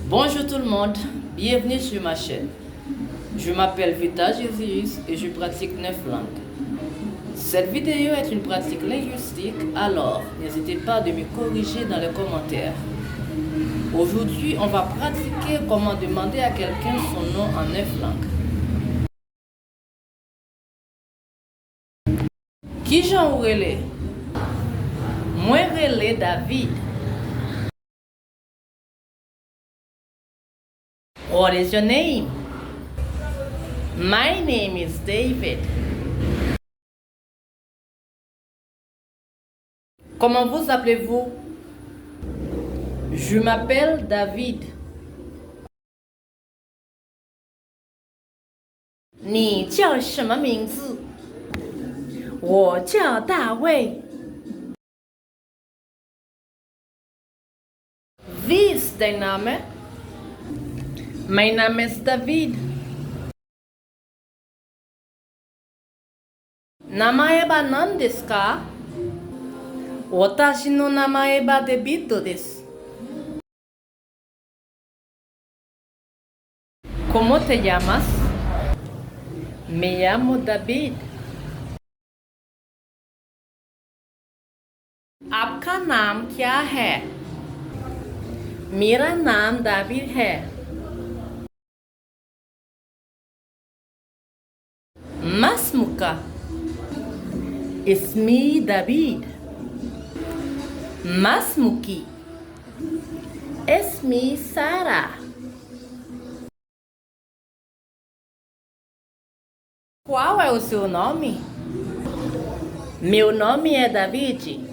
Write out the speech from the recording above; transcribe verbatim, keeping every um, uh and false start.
Bonjour tout le monde, bienvenue sur ma chaîne. Je m'appelle Vita Jésus et je pratique neuf langues. Cette vidéo est une pratique linguistique, alors n'hésitez pas de me corriger dans les commentaires. Aujourd'hui, on va pratiquer comment demander à quelqu'un son nom en neuf langues. Kijan ou rele? Mwen rele David. What is your name? My name is David. Comment vous appelez-vous? Je m'appelle David. 你叫什么名字？我叫大卫。 Vise dyname. My name is David. Namae ba nan desu ka? Watashi no namae ba David desu. ¿Cómo te llamas? Me llamo David. आपका नाम क्या है? मेरा नाम दाविद है. Masmuka. Ismi David. Masmuki. Ismi Sara. Qual é o seu nome? Meu nome é David.